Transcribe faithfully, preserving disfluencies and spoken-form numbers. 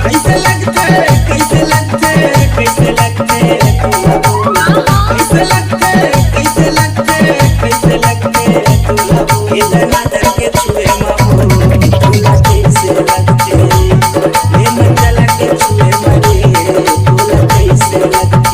कैसे लगथे, कैसे लगथे, कैसे लगथे तू ला बोल। कैसे लगथे, कैसे लगथे, कैसे लगथे तू ला बोल। इतना डर के छुए मा बोल, तू ला कैसे लगथे? ये मन चला के छुए मा रे, तू ला कैसे लगथे?